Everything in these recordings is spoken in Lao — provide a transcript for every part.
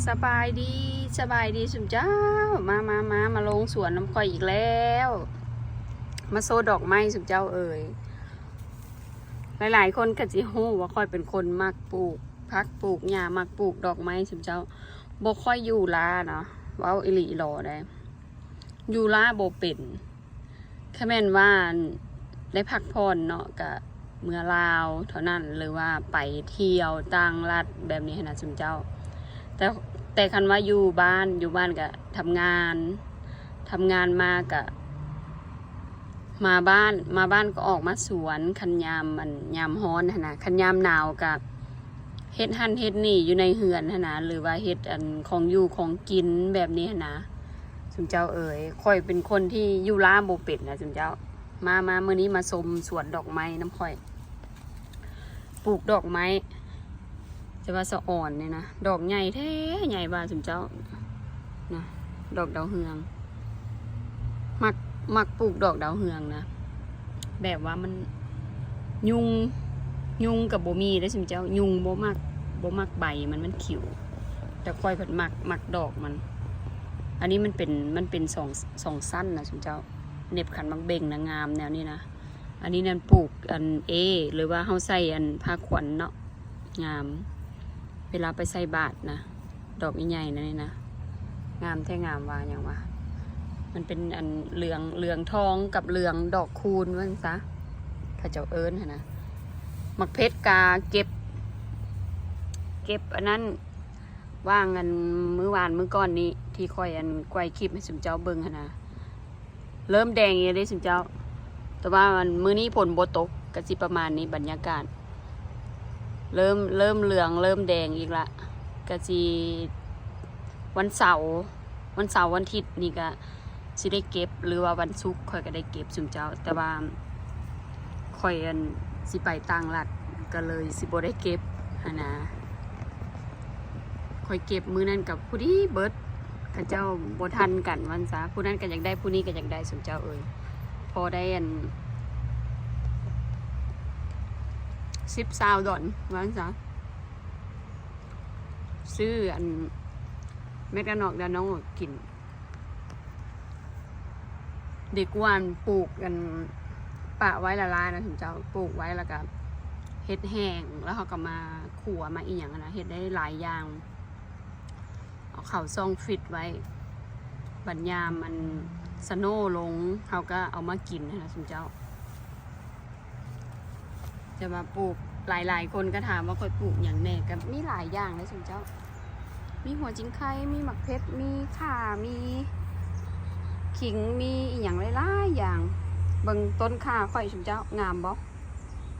ສະບາຍດີ ສະບາຍດີຊຸມເຈົ້າ ມາ ມາ ມາ ມາລົງສວນນຳຂ້ອຍອີກແລ້ວ ມາໂຊດອກໄມ້ຊຸມເຈົ້າເອີຍ. ຫຼາຍໆຄົນກໍຊິຮູ້ວ່າຂ້ອຍເປັນຄົນມັກປູກຜັກປູກຫຍ້າ ມັກປູກດອກໄມ້ຊຸມເຈົ້າ. ບໍ່ຄ່ອຍຢູ່ລ້າເນາະ ເວົ້າອີ່ຫຼີອີ່ຫຼໍເດ້ ຢູ່ລ້າບໍ່ເປັນ. ຄັນແມ່ນວ່າໄດ້ພັກຜ່ອນເນາະ ກະເມືອລາວເທົ່ານັ້ນ ຫຼືວ່າໄປທ່ຽວຕ່າງລັດແບບນີ້ຫັ້ນນະຊຸມເຈົ້າ. ແຕ່ ແຕ່ຄັນວ່າຢູ່ບ້ານ ຢູ່ບ້ານກະທຳງານ ທຳງານມາກະມາບ້ານ ມາບ້ານກໍອອກມາສວນ ຄັນຍາມ ອັນ ຍາມຮ້ອນຫັ້ນນະ. ຄັນຍາມໜາວກະ ເຮັດຫັ້ນເຮັດນີ້ຢູ່ໃນເຮືອນຫັ້ນນະ ຫຼືວ່າເຮັດອັນຂອງຢູ່ຂອງກິນແບບນີ້ຫັ້ນນະ ຊຸມເຈົ້າເອີຍ. ຂ້ອຍເປັນຄົນທີ່ຢູ່ລ້າບໍ່ເປັນນະຊຸມເຈົ້າ. ມາ ມາ ມື້ນີ້ມາຊົມສວນດອກໄມ້ນຳຂ້ອຍ ປູກດອກໄມ້ ແຕ່ວ່າສະອອນນີ້ນະ ດອກໃຫຍ່ແທ້ໃຫຍ່ວ່າຊຸມເຈົ້ານະ ດອກດາວເຮືອງ. ມັກ ມັກປູກດອກດາວເຮືອງນະ ແບບວ່າມັນ ຍຸງ ຍຸງກໍບໍ່ມີເດ້ຊຸມເຈົ້າ ຍຸງບໍ່ມັກ ບໍ່ມັກໃບມັນ ມັນຂິວ. ແຕ່ຂ້ອຍພັດມັກ ມັກດອກມັນ. ອັນນີ້ມັນເປັນ ມັນເປັນສອງ ສອງຊັ້ນນະຊຸມເຈົ້າ ເໜັບຂັນໝາກເບັງນະ ງາມແນວນີ້ນະ. ອັນນີ້ນັ້ນປູກອັນເອ ຫຼືວ່າເຮົາໃສ່ອັນຜ້າຂວັນເນາະ ງາມ ເວລາໄປໃສ່ບາດນະ. ດອກໃຫຍ່ໆນັ້ນນີ້ນະ ງາມແທ້ ງາມວ່າຫຍັງວະ ມັນເປັນອັນເຫຼືອງ ເຫຼືອງທອງກັບເຫຼືອງດອກຄູນວ່າຊັ້ນຊະ ເຂົາເຈົ້າເອີ້ນຫັ້ນນະ. ໝາກເພັດກະເກັບ ເກັບອັນນັ້ນ ວ່າງອັນມື້ວານມື້ກ່ອນນີ້ ທີ່ຂ້ອຍອັນກວາຍຄລິບໃຫ້ຊຸມເຈົ້າເບິ່ງຫັ້ນນະ. ເລີ່ມແດງອີກແລ້ວເດ້ຊຸມເຈົ້າ ແຕ່ວ່າມື້ນີ້ຝົນບໍ່ຕົກ ກະຊິປະມານນີ້ ບັນຍາກາດ ເລີ່ມ ເລີ່ມເຫຼືອງ ເລີ່ມແດງອີກລະ ກະຊິວັນເສົາ ວັນເສົາວັນທິດນີ້ກະຊິໄດ້ເກັບ ຫຼືວ່າວັນສຸກຂ້ອຍກະໄດ້ເກັບຊຸມເຈົ້າ. ແຕ່ວ່າຂ້ອຍອັນຊິໄປຕ່າງລັດ ກະເລີຍຊິບໍ່ໄດ້ເກັບຫັ້ນນະ. ຂ້ອຍເກັບມື້ນັ້ນກະພໍດີເບິດ ເຂົາເຈົ້າບໍ່ທັນກັນວ່າຊັ້ນຊະ ຜູ້ນັ້ນກໍຢາກໄດ້ ຜູ້ນີ້ກໍຢາກໄດ້ ສົມເຈົ້າເອີຍ. ພໍໄດ້ອັນ ສິບ ຊາວດອນວ່າຊັ້ນຊະ ຊື້ອັນແມັກດານອກດານອກກິນ ດີກວ່າປູກອັນປະໄວ້ຫຼາຍໆນະ ສົມເຈົ້າ ປູກໄວ້ແລ້ວກະເຮັດແຫ້ງ ແລ້ວເຮົາກໍມາຂົ້ວມາອີ່ຫຍັງຫັ້ນນະ ເຮັດໄດ້ຫຼາຍຢ່າງ. ເອົາເຂົ້າຊ່ອງຟຣິດໄວ້ ບັດຍາມອັນສະໂນລົງ ເຮົາກໍເອົາມາກິນຫັ້ນນະ ສົມເຈົ້າ. ຈະມາປູກ ຫຼາຍໆຄົນກໍຖາມວ່າຂ້ອຍປູກຫຍັງແດ່ ກໍມີຫຼາຍຢ່າງເດ້ ສົມເຈົ້າ. ມີຫົວຈິງໄຄ ມີໝາກເຜັດ ມີຂ່າ ມີຂີງ ມີອີ່ຫຍັງຫຼາຍໆຢ່າງ. ເບິ່ງຕົ້ນຂ່າຂ້ອຍ ສົມເຈົ້າ ງາມບໍ່?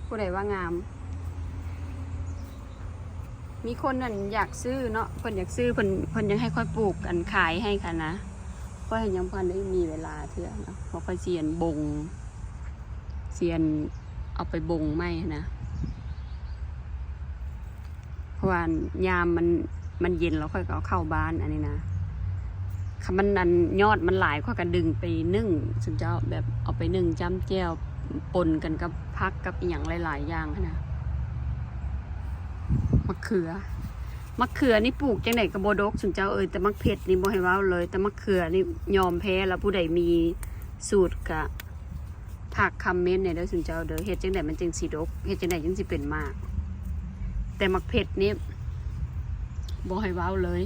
ຜູ້ໃດວ່າງາມ? ມີຄົນນັ້ນຢາກຊື້ເນາະ ເພິ່ນຢາກຊື້ ເພິ່ນ ເພິ່ນຢາກໃຫ້ຂ້ອຍປູກອັນຂາຍໃຫ້ຫັ້ນນະ. ຂ້ອຍຍັງບໍ່ທັນໄດ້ມີເວລາເທື່ອເນາະ ເພາະຂ້ອຍຊິອັນບົງ ຊິອັນເອົາໄປບົງໃໝ່ຫັ້ນນະ ເພາະວ່າຍາມມັນ ມັນເຢັນແລ້ວຂ້ອຍກໍເອົາເຂົ້າບ້ານ ອັນນີ້ນະ. ຄັນມັນອັນຍອດມັນຫຼາຍ ຂ້ອຍກໍດຶງໄປໜຶ້ງ ຊຸມເຈົ້າ ແບບເອົາໄປໜຶ້ງຈ້ຳແຈ່ວ ປົນກັນກັບຜັກກັບອີ່ຫຍັງຫຼາຍໆຢ່າງຫັ້ນນະ. ໝາກເຂືອ ໝາກເຂືອນີ້ປູກຈັ່ງໃດກໍບໍ່ດົກ ຊຸມເຈົ້າເອີຍ. ແຕ່ໝາກເຜັດນີ້ບໍ່ໃຫ້ເວົ້າເລີຍ ແຕ່ໝາກເຂືອນີ້ຍອມແພ້ລະ. ຜູ້ໃດມີສູດກະ ຝາກຄອມເມັນແດ່ເດີ ຊຸມເຈົ້າເດີ ເຮັດຈັ່ງໃດມັນຈຶ່ງຊິດົກ ເຮັດຈັ່ງໃດຈຶ່ງຊິເປັນໝາກ. ແຕ່ໝາກເຜັດນີ້ບໍ່ໃຫ້ເວົ້າເລີຍ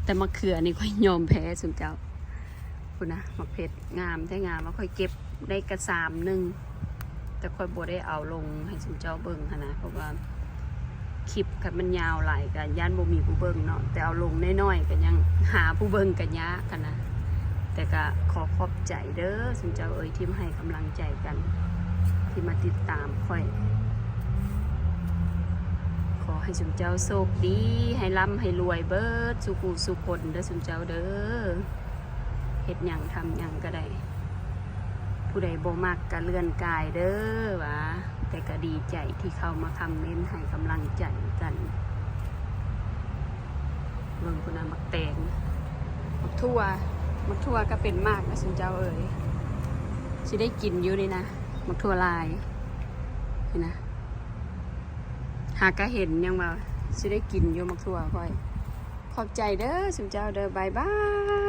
ແຕ່ໝາກເຂືອນີ້ຂ້ອຍຍອມແພ້ ຊຸມເຈົ້າ. ພຸ້ນນະ ໝາກເຜັດງາມແທ້ງາມ ວ່າຂ້ອຍເກັບໄດ້ກະຊາມໜຶ່ງ ແຕ່ຂ້ອຍບໍ່ໄດ້ເອົາລົງໃຫ້ຊຸມເຈົ້າເບິ່ງຫັ້ນນະ ເພາະວ່າ ຄລິບຄັນມັນຍາວຫຼາຍກໍຢ້ານບໍ່ມີຜູ້ເບິ່ງເນາະ ແຕ່ເອົາລົງນ້ອຍໆກໍຍັງຫາຜູ້ເບິ່ງກໍຍາກຫັ້ນນະ. ແຕ່ກໍຂໍຂອບໃຈເດີຊຸມເຈົ້າເອີຍ ທີ່ມາໃຫ້ກຳລັງໃຈກັນ ທີ່ມາຕິດຕາມຂ້ອຍ. ຂໍໃຫ້ຊຸມເຈົ້າໂຊກດີ ໃຫ້ລ່ຳໃຫ້ລວຍເບິດສູ່ຜູ້ສູ່ຄົນເດີຊຸມເຈົ້າເດີ. ເຮັດຫຍັງທຳຫຍັງກໍໄດ້ ຜູ້ໃດບໍ່ມັກກໍເລື່ອນກາຍເດີຫວາ. ແຕ່ກໍດີໃຈທີ່ເຂົ້າມາຄອມເມັນໃຫ້ກຳລັງໃຈກັນ. ເບິ່ງພຸ້ນນະ ໝາກແຕງ ໝາກຖົ່ວ ໝາກຖົ່ວກໍເປັນໝາກນະຊຸມເຈົ້າເອີຍ. ຊິໄດ້ກິນຢູ່ນີ້ນະ ໝາກຖົ່ວລາຍ ນີ້ນະ. ຫາກະເຫັນຍັງວ່າຊິໄດ້ກິນຢູ່ໝາກຖົ່ວຂ້ອຍ. ຂ້ ຂອບໃຈເດີຊຸມເຈົ້າເດີ ບາຍບາຍ.